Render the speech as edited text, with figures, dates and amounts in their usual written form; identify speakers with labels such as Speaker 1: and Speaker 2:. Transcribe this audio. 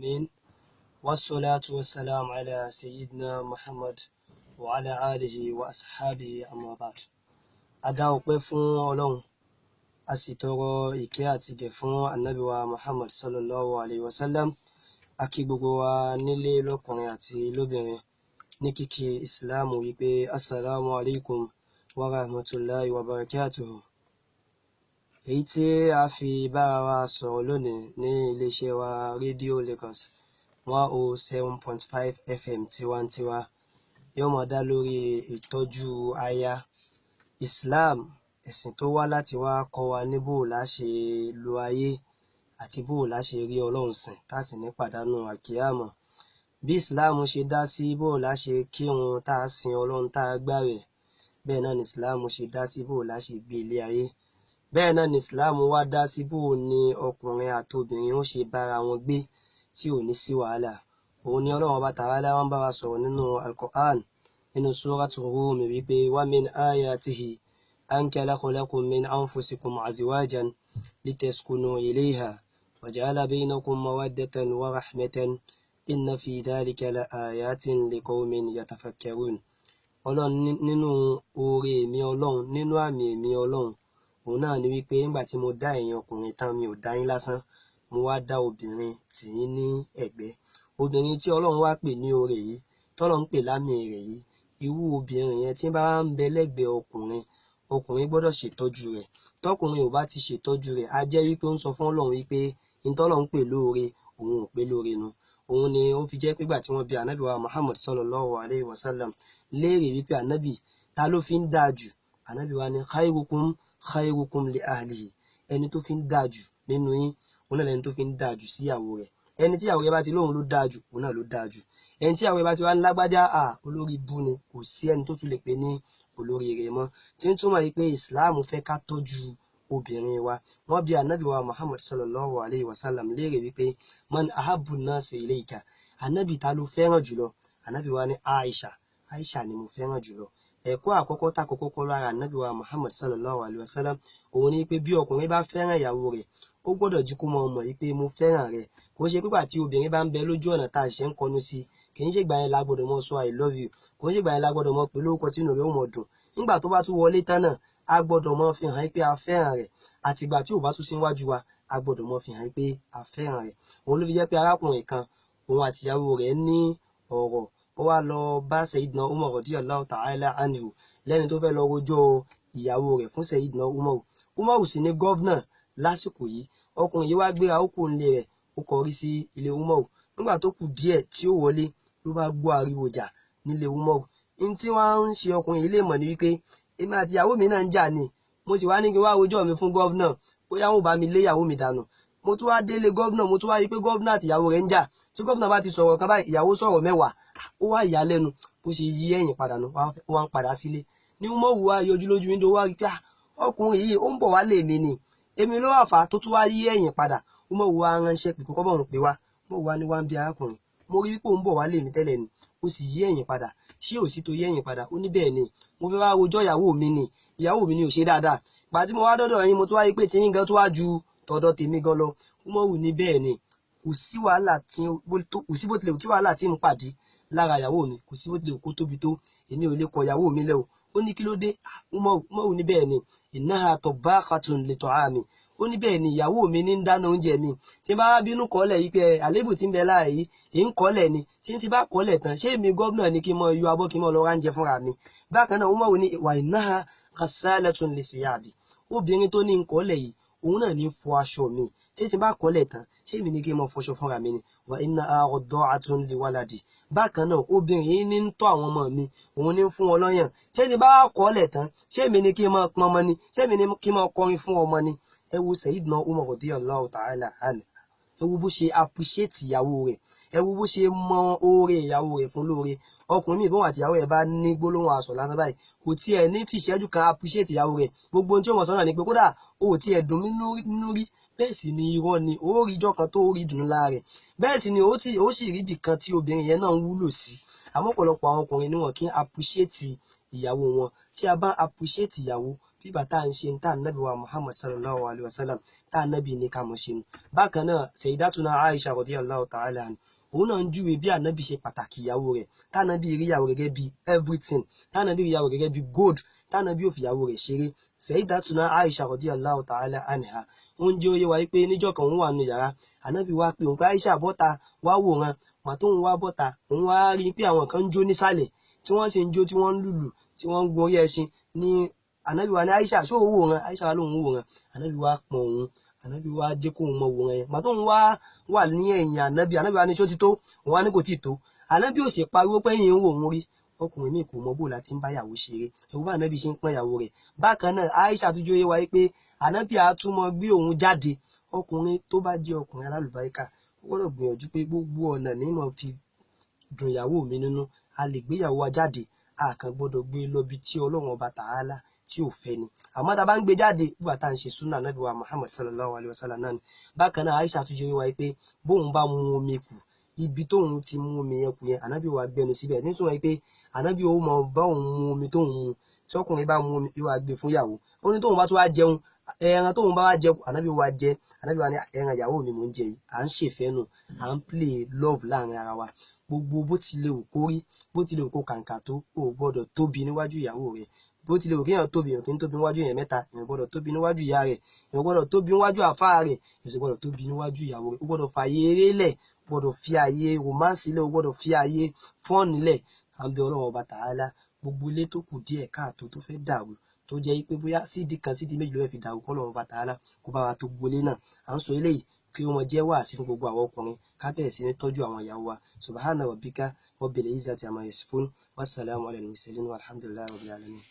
Speaker 1: العالمين، والصلاة والسلام على سيدنا محمد وعلى آله وأصحابه، أما بعد. A dá ọpẹ́ fún Ọlọ́run, a sì tọrọ ìkẹ́ àti ìgẹ̀ fún Ànábì wa Muhammad sallallahu alayhi wa sallam. A kí gbogbo wa nílé, lọ́kùnrin àti lóbìnrin, ní kíkí Ìsìláàmù wípé assalamu alaikum wa rahmatulahi wa barakatuhu. Èyí tí a fi bára wa sọ̀rọ̀ lónìí ní iléeṣẹ́ wa, Rédíò Lagos 107.5 FM tiwantiwa, yóò máa dá lórí ìtọ́jú aya. Islam, ẹ̀sìn tó wá láti wá kọ́ wa ní bó la ṣe lo ayé àti bó la ṣe rí Ọlọ́run sìn tá a sì ní pàdánù àkíyàmọ̀. Bí Islam ṣe dá sí bó la ṣe kírun, tá a sin Ọlọ́run, tá a gbààwẹ̀, bẹ́ẹ̀ náà ni Islam ṣe dá sí bó la ṣe gbé ilé ayé. Bẹ́ẹ̀ náà ni Islam wá dá sí bó ni ọkùnrin àti obìnrin ó ṣe bára wọn gbé tí ò ní sí wàhálà. Òun ni Ọlọ́run Ọba Tààlà wọn bá wa sọ̀rọ̀ nínú Al-Qur'an, nínú Suratu Rum, wípé wa min ayatihi an khalaqa lakum min anfusikum azwajan litaskunu ilayha wa ja'ala bainakum mawaddatan wa rahmatan, inna fi dhalika la ayatin liqawmin yatafakkarun. Ọlọ́run nínú oore èmi Ọlọ́run, nínú àmì èmi Ọlọ́run, òun náà ni wípé nígbà tí mo dá ẹ̀yin ọkùnrin tán, mi ò dá yín lásán, mo wá dá obìnrin tì yín ní ẹ̀gbẹ́. Obìnrin tí Ọlọ́run wá pè ní oore yìí, tọ́lọ́run pè lámì rẹ̀ yìí, irú obìnrin yẹn tí bá ń bẹ lẹ́gbẹ̀ẹ́ ọkùnrin, ọkùnrin gbọ́dọ̀ ṣètọ́jú rẹ̀. Tọkùnrin ò bá ti ṣètọ́jú rẹ̀, á jẹ́ wípé ó ń sọ fún Ọlọ́run wípé ntọ́lọ́run pè lóore, òun ò pé lóore nu. Òun ni ó fi jẹ́ pé ìgbà tí wọ́n bi Ànábì wa Muhammad sallallahu alayhi wa sallam léèrè wípé, "Ànábì, ta ló fi ń dáa jù?" Ànábì wa ní khayrukum khayrukum li ahlihi. Ẹni tó fi ń dáa jù nínú yín, òun náà lẹni tó fi ń dáa jù síyàwó rẹ̀. Ẹni tí ìyàwó rẹ̀ bá ti lóhun ló dáa jù, òun náà ló dáa jù. Ẹni tí ìyàwó rẹ̀ bá ti wá ń lágbájá à olórí bú ni, kò sí ẹni tó tún lè pè ní olórí rẹ̀ mọ́. Tí ń túmọ̀ yìí pé Islam fẹ́ ká tọ́jú obìnrin wa. Wọ́n bi Ànábì wa Muhammad sallallahu alayhi wa sallam léèrè wípé man ahabbu nasi ilayka, Ànábì, ta ló fẹ́ràn jùlọ? Ànábì wa ní Aisha, Aisha ni mo fẹ́ràn jùlọ. Ẹ̀kọ́ àkọ́kọ́ tá kọ́kọ́ kọ́ lára Ànábì wa Muhammad sallallahu alayhi wa sallam, òun ni pé bí ọkùnrin bá fẹ́ràn ìyàwó rẹ̀, ó gbọ́dọ̀ jí kó mọ ọmọ yìí pé mo fẹ́ràn rẹ̀. Kò ń ṣe pípa tí obìnrin bá ń bẹ lójú ọ̀nà tá a ṣe ń kọnu sí, kì í ṣe ìgbà yẹn la gbọ́dọ̀ mọ sọ "I love you". Kò ń ṣe ìgbà yẹn la gbọ́dọ̀ mọ pé lórúkọ tí inú rẹ̀ ó mọ̀ dùn. Nígbà tó bá tún wọlé tán náà, a gbọ́dọ̀ mọ fi hàn pé a fẹ́ràn rẹ̀. Àtìgbà tí ò bá tún sí níwájú wa, a gbọ́dọ̀ mọ fi hàn pé a fẹ́ràn rẹ̀. Òun ló fi jẹ́ pé arákùnrin kan, òun àtìyàwó rẹ̀ ní ọ̀rọ̀, ó wá lọ bá Sayyidina Umar radiyallahu ta'ala anhu, lẹ́ni tó fẹ́ lọ rojọ́ ìyàwó rẹ̀ fún Sayyidina Umar. Umar sì ní governor lásìkò yìí. Ọkùnrin yìí wá gbéra, ó kò nílé rẹ̀, ó kọrí sí ilé Umar. Nígbà tó kù díẹ̀ tí ó wọlé, ló bá gbọ́ ariwo jà nílé Umar. Ní tí wọ́n ń ṣe ọkùnrin yìí lè mọ̀ ní wípé èmi àti ìyàwó mi náà ń jà ni, mo sì wá ní kí n wá rojọ́ mi fún governor, bóyá wọn ò bá mi lé ìyàwó mi dànù. Mo tún wá délé governor, mo tún wá rí pé governor àti ìyàwó rẹ̀ ń jà. Tí governor bá ti sọ̀rọ̀ kan báyìí, ìyàwó sọ̀rọ̀ 10. Ó wá ìyàlẹ́nu bó ṣe yí ẹ̀yìn padà nù, ó wá ń padà sílé ní Umaru wá yọjú lójú window, wá rí pé ọkùnrin yìí, ó ń bọ̀ wá lé mi ni, èmi ló wà fà á tó tún wá yí ẹ̀yìn padà. Umaru wá ránṣẹ́ pé kókó bọ̀ ń pè wá. Umaru wá ní, wá ń bí arákùnrin, mo rí wípé ó ń bọ̀ wá lé mi tẹ́lẹ̀ ni, ó sì yí ẹ̀yìn padà, ṣé ò sí tó yí ẹ̀yìn padà? Ó ní bẹ́ẹ̀ ni, mo fẹ́ wá rojọ́ ìyàwó mi ni, ìyàwó mi ni ò ṣe dáadáa. Ìgbà tí mo wá dọ́dọ̀ yín, mo tún wá rí pé tiyín gan tó wá ju tọ̀dọ̀ tèmi gan lọ. Umaru ní bẹ́ẹ̀ ni, kò sí wàhálà tí kò sí, bó tilẹ̀ kí wàhálà tí ń pàdé lára ìyàwó mi, kò sí bó tilẹ̀ kó tóbi tó, èmi ò lè kọ ìyàwó mi lẹ́ o. Ó ní kí ló dé? Umaru ní bẹ́ẹ̀ ni, innaha tabbakhatun li ta'ami. Ó ní bẹ́ẹ̀ ni, ìyàwó mi ní ń dáná oúnjẹ mi. Tí n bá bínú kọ́lẹ̀ yìí pé àlébù tí ń bẹ láàyè yìí ń kọ́lẹ̀ ni, tí n ti bá kọ́lẹ̀ tán, ṣé èmi gómìnà ní kí n mọ yọ abọ́, kí n mọ lọ ránjẹ fúnra mi? Bákan náà, Umaru ní wa innaha ghassalatun li siyabi. Obìnrin tó ní ń kọ́lẹ̀ yìí, òun náà ní fọ aṣọ mi. Ṣé tí n bá kọ́lẹ̀ tán, ṣé èmi ní kí n mọ fọṣọ fúnra mi ni? Wa innaha radda'atun li waladi. Bákan náà, obìnrin yìí ní ń tọ́ àwọn ọmọ mi, òun ní ń fún wọn lọ́yàn. Ṣé tí n bá kọ́lẹ̀ tán, ṣé èmi ní kí n máa pọn ọmọ ni? Ṣé èmi ní kí n máa kọrin fún ọmọ ni? Ẹ wo Sayyidina Umar radiyallahu ta'ala anhu, ẹ wo bó ṣe appreciate ìyàwó rẹ̀, ẹ wo bó ṣe mọ oore ìyàwó rẹ̀ fún lóore. Ọkùnrin míì, bóun àti ìyàwó rẹ̀ bá ní gbólóhùn aṣọ lásán báyìí, kò tiẹ̀ ní fi ìṣẹ́jú kan appreciate ìyàwó rẹ̀. Gbogbo ohun tí ó mọ̀ sọ́nà ni pé kódà o ò tiẹ̀ dùn mí nínú rí. Bẹ́ẹ̀ sì ni irọ́ ni. Ó rí ijọ́ kan tó rí dùn lára rẹ̀, bẹ́ẹ̀ sì ni ó sì rí ibì kan tí obìnrin yẹn náà ń wúlò sí. Àmọ́ ọ̀pọ̀lọpọ̀ àwọn ọkùnrin ni wọn kì í appreciate. ìyàwó wọn. Tí a bá appreciate ìyàwó, bíbà tá à ń ṣe tá ànábì wa Muhammad sallallahu alayhi wa sallam, tá ànábì ní ká mọ̀ ṣe nu. Bákan náà, Sayyidatuna Aisha radiyallahu ta'ala anha, òun náà ń júwe bí ànábì ṣe pàtàkì ìyàwó rẹ̀, tànábì rí ìyàwó rẹ̀ gẹ́gẹ́ bí everything, tànábì rí ìyàwó rẹ̀ gẹ́gẹ́ bí gold, tànábì ò fi ìyàwó rẹ̀ ṣeré. Sayyidatuna Aisha radiyallahu ta'ala anha, ó ń jẹ́ ó yé wa pé níjọ́ kan òun wà nínú yàrá, ànábì wá pé òun pé Aisha bọ́ta wá wòran. Mà tóun wá bọ́ta, òun wá rí i pé àwọn kan ń jó nísàlẹ̀, tí wọ́n sì ń jó, tí wọ́n ń lùlù, tí wọ́n ń gun orí ẹṣin ní. Ànábì wa ní, Aisha, ṣó o wòran? Aisha wa lóun wòran. Ànábì wa pọ̀n òun, ànábì wa jẹ́ kóun mọ wòran yẹn. Mà tóun wá wà ní ẹ̀yìn ànábì, ànábì wa ní ṣó ti tó? Òun wá ní kò tí ì tó. Ànábì ò sì pariwo pé ẹ̀yìn ń wò òun rí. Ọkùnrin míì kò mọ bó láti ń bá ìyàwó ṣeré, ẹ̀wọ́n bá ànábì ṣe ń pọ́n ìyàwó rẹ̀. Bákan náà, Aisha tún jẹ́ ó yé wa pé ànábì á tún mọ gbé òun jáde. Ọkùnrin tó bá jẹ́ ọkùnrin alálùbáríkà, ó gbọ́dọ̀ gbìyànjú pé gbogbo ọ̀nà ní mọ̀ fi dùn ìyàwó mi nínú. A lè gbé ìyàwó wa jáde, a kàn gbọ́dọ̀ gbé lọ bí tí Ọlọ́run ọba tààlà tí ò fẹ́ ni. Àmọ́ tá a bá ń gbé jáde, nígbà tá à ń ṣe súnà ànábì wa Muhammad sallallahu alayhi wa sallam náà ni. Bákan náà, Aisha tún jẹ́ ó yé wa pé bóun bá mu omi kù, ibi tóun ti mu omi yẹn kù yẹn, ànábì wa gbẹnu síbẹ̀, nítorí pé ànábì ó mọ bá òun mu omi tóun mu. Tọkùnrin bá mu omi, yóò wá gbé fún ìyàwó. Ó ní tóun bá tún wá jẹun, ẹran tóun bá wá jẹ, ànábì wa jẹ. Ànábì wa ní ẹran ìyàwó mi mò ń jẹ yìí. À ń ṣèfẹ́ nù, à ń play love láàrin ara wa. Gbogbo bó ti lè wù kó rí, bó ti lè wù kó kàǹkà tó, o gbọ́dọ̀ tóbi níwájú ìyàwó rẹ. Bó ti lè wù kéèyàn tóbi, èèyàn kì í tóbi níwájú èèyàn mẹ́ta. Èèyàn gbọ́dọ̀ tóbi níwájú ìyá rẹ̀, èèyàn gbọ́dọ̀ tóbi níwájú àfáà rẹ̀, èèyàn sì gbọ́dọ̀ tóbi níwájú ìyàwó rẹ̀. Ó gbọ́dọ̀ fààyè eré lẹ̀, ó gbọ́dọ̀ fi ààyè romance lẹ̀, ó gbọ́dọ̀ fi ààyè fun lẹ̀. À ń bẹ Ọlọ́run ọba tààlà, gbogbo ilé tó kù díẹ̀ káàtó, tó fẹ́ dàrú, tó jẹ́ pé bóyá sídìí kan sídìí méjì ló fẹ́ fi dàrú, kọ́ Ọlọ́run ọba tààlà kó bá wa tó gbogbo ilé náà. À ń sọ eléyìí kí wọ́n jẹ́ wáàsí fún gbogbo àwọn ọkùnrin, ká bẹ̀rẹ̀ sí ní tọ́jú àwọn ìyàwó wa. Subhana rabbika rabbil izzati amma yasifun, wassalamu ala al-mursalin, walhamdulillahi rabbil alamin.